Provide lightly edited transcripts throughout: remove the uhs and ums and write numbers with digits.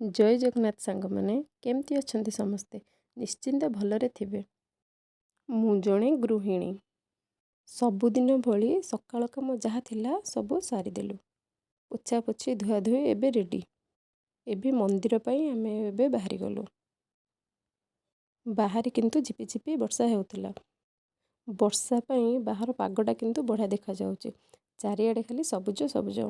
ଜୟ ଜଗନ୍ନାଥ ସାଙ୍ଗମାନେ, କେମିତି ଅଛନ୍ତି ସମସ୍ତେ? ନିଶ୍ଚିନ୍ତ ଭଲରେ ଥିବେ। ମୁଁ ଜଣେ ଗୃହିଣୀ। ସବୁଦିନ ଭଳି ସକାଳ କାମ ଯାହା ଥିଲା ସବୁ ସାରିଦେଲୁ। ପୋଛାପୋଛି, ଧୁଆଧୁଇ ଏବେ ରେଡ଼ି। ଏବେ ମନ୍ଦିର ପାଇଁ ଆମେ ଏବେ ବାହାରିଗଲୁ। ବାହାରେ କିନ୍ତୁ ଝିପିଝିପି ବର୍ଷା ହେଉଥିଲା। ବର୍ଷା ପାଇଁ ବାହାର ପାଗଟା କିନ୍ତୁ ବଢ଼ିଆ ଦେଖାଯାଉଛି। ଚାରିଆଡ଼େ ଖାଲି ସବୁଜ ସବୁଜ।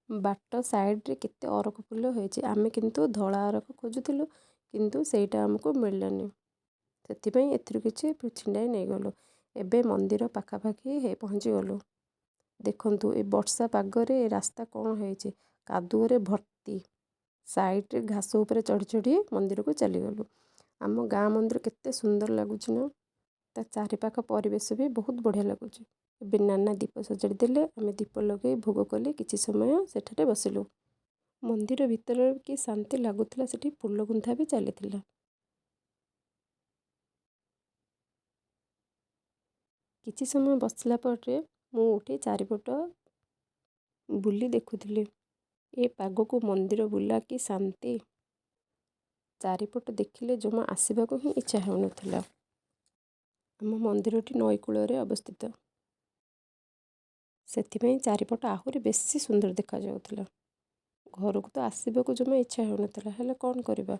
ବାଟ ସାଇଡ଼ରେ କେତେ ଅରଖ ଫୁଲ ହେଇଛି। ଆମେ କିନ୍ତୁ ଧଳା ଅରଖ ଖୋଜୁଥିଲୁ, କିନ୍ତୁ ସେଇଟା ଆମକୁ ମିଳିଲାନି। ସେଥିପାଇଁ ଏଥିରୁ କିଛି ଛିଣ୍ଡାଇ ନେଇଗଲୁ। ଏବେ ମନ୍ଦିର ପାଖାପାଖି ପହଞ୍ଚିଗଲୁ। ଦେଖନ୍ତୁ, ଏ ବର୍ଷା ପାଗରେ ରାସ୍ତା କ'ଣ ହେଇଛି, କାଦୁଅରେ ଭର୍ତ୍ତି। ସାଇଡ଼ରେ ଘାସ ଉପରେ ଚଢ଼ି ଚଢ଼ି ମନ୍ଦିରକୁ ଚାଲିଗଲୁ। ଆମ ଗାଁ ମନ୍ଦିର କେତେ ସୁନ୍ଦର ଲାଗୁଛି ନା? ତା ଚାରିପାଖ ପରିବେଶ ବି ବହୁତ ବଢ଼ିଆ ଲାଗୁଛି। ଏବେ ନାନା ଦୀପ ସଜାଡ଼ି ଦେଲେ। ଆମେ ଦୀପ ଲଗାଇ ଭୋଗ କଲି, କିଛି ସମୟ ସେଠାରେ ବସିଲୁ। ମନ୍ଦିର ଭିତରେ କି ଶାନ୍ତି ଲାଗୁଥିଲା! ସେଠି ଫୁଲ ଗୁନ୍ଥା ବି ଚାଲିଥିଲା। କିଛି ସମୟ ବସିଲା ପରେ ମୁଁ ଉଠି ଚାରିପଟ ବୁଲି ଦେଖୁଥିଲି। ଏ ପାଗକୁ ମନ୍ଦିର ବୁଲା କି ଶାନ୍ତି! ଚାରିପଟ ଦେଖିଲେ ଜମା ଆସିବାକୁ ହିଁ ଇଚ୍ଛା ହେଉନଥିଲା। ଆମ ମନ୍ଦିରଟି ନଈ କୂଳରେ ଅବସ୍ଥିତ, ସେଥିପାଇଁ ଚାରିପଟ ଆହୁରି ବେଶୀ ସୁନ୍ଦର ଦେଖାଯାଉଥିଲା। ଘରକୁ ତ ଆସିବାକୁ ଜମା ଇଚ୍ଛା ହେଉନଥିଲା, ହେଲେ କ'ଣ କରିବା?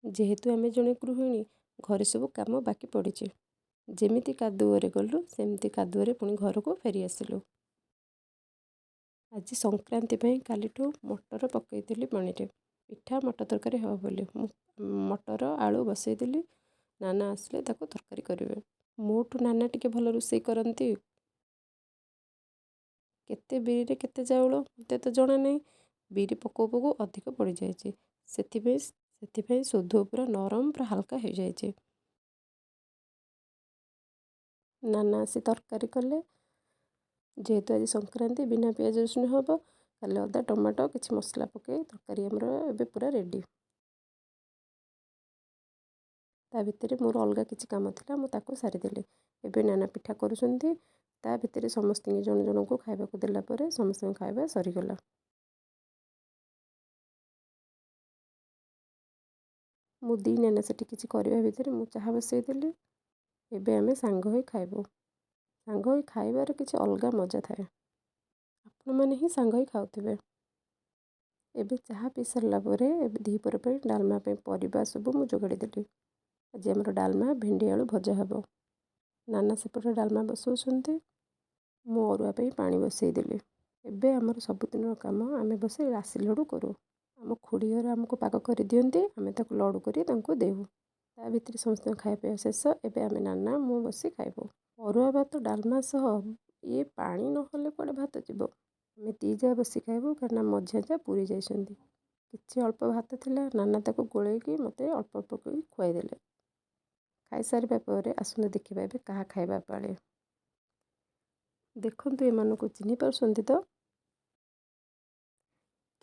ଯେହେତୁ ଆମେ ଜଣେ ଗୃହିଣୀ, ଘରେ ସବୁ କାମ ବାକି ପଡ଼ିଛି। ଯେମିତି କାଦୁଅରେ ଗଲୁ, ସେମିତି କାଦୁଅରେ ପୁଣି ଘରକୁ ଫେରି ଆସିଲୁ। ଆଜି ସଂକ୍ରାନ୍ତି ପାଇଁ କାଲିଠୁ ମଟର ପକାଇଥିଲି ପାଣିରେ, ପିଠା ମଟର ତରକାରୀ ହେବ ବୋଲି। ମୁଁ ମଟର ଆଳୁ ବସେଇଦେଲି। ନାନା ଆସିଲେ ତାକୁ ତରକାରୀ କରିବେ। ମୋଠୁ ନାନା ଟିକେ ଭଲ ରୋଷେଇ କରନ୍ତି। କେତେ ବିରିରେ କେତେ ଚାଉଳ ମୋତେ ତ ଜଣା ନାହିଁ। ବିରି ପକଉ ପକଉ ଅଧିକ ପଡ଼ିଯାଇଛି। ସେଥିପାଇଁ ସୋଦୁଅ ପୁରା ନରମ, ପୁରା ହାଲକା ହେଇଯାଇଛି। ନାନା ଆସି ତରକାରୀ କଲେ। ଯେହେତୁ ଆଜି ସଂକ୍ରାନ୍ତି, ବିନା ପିଆଜ ରସୁଣ ହେବ, ଖାଲି ଅଦା, ଟମାଟୋ, କିଛି ମସଲା ପକାଇ ତରକାରୀ ଆମର ଏବେ ପୁରା ରେଡ଼ି। ତା ଭିତରେ ମୋର ଅଲଗା କିଛି କାମ ଥିଲା, ମୁଁ ତାକୁ ସାରିଦେଲି। ଏବେ ନାନା ପିଠା କରୁଛନ୍ତି। ତା ଭିତରେ ସମସ୍ତଙ୍କୁ ଜଣ ଜଣଙ୍କୁ ଖାଇବାକୁ ଦେଲା ପରେ ସମସ୍ତଙ୍କ ଖାଇବା ସରିଗଲା। ମୁଁ ଦୁଇ ନାନା ସେଠି କିଛି କରିବା ଭିତରେ ମୁଁ ଚାହା ବସେଇଦେଲି। ଏବେ ଆମେ ସାଙ୍ଗ ହୋଇ ଖାଇବୁ। ସାଙ୍ଗ ହୋଇ ଖାଇବାର କିଛି ଅଲଗା ମଜା ଥାଏ। ଆପଣମାନେ ହିଁ ସାଙ୍ଗ ହୋଇ ଖାଉଥିବେ। ଏବେ ଚାହା ପିଇ ସାରିଲା ପରେ ଏବେ ଦ୍ୱିପହର ପାଇଁ ଡାଲମା ପାଇଁ ପରିବା ସବୁ ମୁଁ ଯୋଗାଡ଼ି ଦେଲି। ଆଜି ଆମର ଡାଲମା, ଭେଣ୍ଡି ଆଳୁ ଭଜା ହେବ। ନାନା ସେପଟେ ଡାଲମା ବସାଉଛନ୍ତି, ମୁଁ ଅରୁଆ ପାଇଁ ପାଣି ବସେଇଦେଲି। ଏବେ ଆମର ସବୁଦିନର କାମ, ଆମେ ବସି ରାଶି ଲଡ଼ୁ କରୁ। ଆମ ଖୁଡ଼ି ଘର ଆମକୁ ପାଗ କରିଦିଅନ୍ତି, ଆମେ ତାକୁ ଲଡ଼ୁ କରି ତାଙ୍କୁ ଦେଉ। ତା ଭିତରେ ସମସ୍ତଙ୍କ ଖାଇବା ପିଇବା ଶେଷ। ଏବେ ଆମେ ନାନା ମୁଁ ବସି ଖାଇବୁ ଅରୁଆ ଭାତ ଡାଲମା ସହ। ଇଏ ପାଣି ନହେଲେ କୁଆଡ଼େ ଭାତ ଯିବ? ଆମେ ଦୁଇ ଯା ବସି ଖାଇବୁ, କାରଣ ମଝିଆ ଯା ପୁରୀ ଯାଇଛନ୍ତି। କିଛି ଅଳ୍ପ ଭାତ ଥିଲା, ନାନା ତାକୁ ଗୋଳେଇକି ମୋତେ ଅଳ୍ପ ଅଳ୍ପ କରି ଖୁଆଇଦେଲେ। ଖାଇସାରିବା ପରେ ଆସନ୍ତୁ ଦେଖିବା ଏବେ କାହା ଖାଇବା ପାଳି। ଦେଖନ୍ତୁ, ଏମାନଙ୍କୁ ଚିହ୍ନି ପାରୁଛନ୍ତି ତ?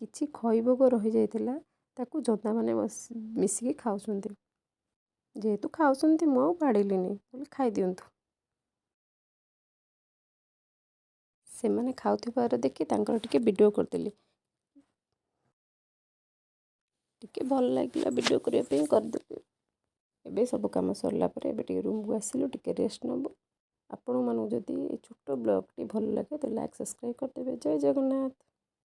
କିଛି ଖଇ ଭୋଗ ରହିଯାଇଥିଲା, ତାକୁ ଜନ୍ଦାମାନେ ବସି ମିଶିକି ଖାଉଛନ୍ତି। ଯେହେତୁ ଖାଉଛନ୍ତି, ମୁଁ ଆଉ ବାଡ଼ିଲିନି ବୋଲି, ଖାଇଦିଅନ୍ତୁ। ସେମାନେ ଖାଉଥିବାର ଦେଖି ତାଙ୍କର ଟିକେ ଭିଡ଼ିଓ କରିଦେଲି। ଟିକେ ଭଲ ଲାଗିଲା ଭିଡ଼ିଓ କରିବା ପାଇଁ, କରିଦେଲି। ଏବେ ସବୁ କାମ ସରିଲା ପରେ ଏବେ ଟିକେ ରୁମ୍କୁ ଆସିଲୁ, ଟିକେ ରେଷ୍ଟ ନେବୁ। ଆପଣମାନଙ୍କୁ ଯଦି ଏ ଛୋଟ ବ୍ଲଗ୍ଟି ଭଲ ଲାଗେ ତ ଲାଇକ୍, ସବସ୍କ୍ରାଇବ୍ କରିଦେବେ। ଜୟ ଜଗନ୍ନାଥ।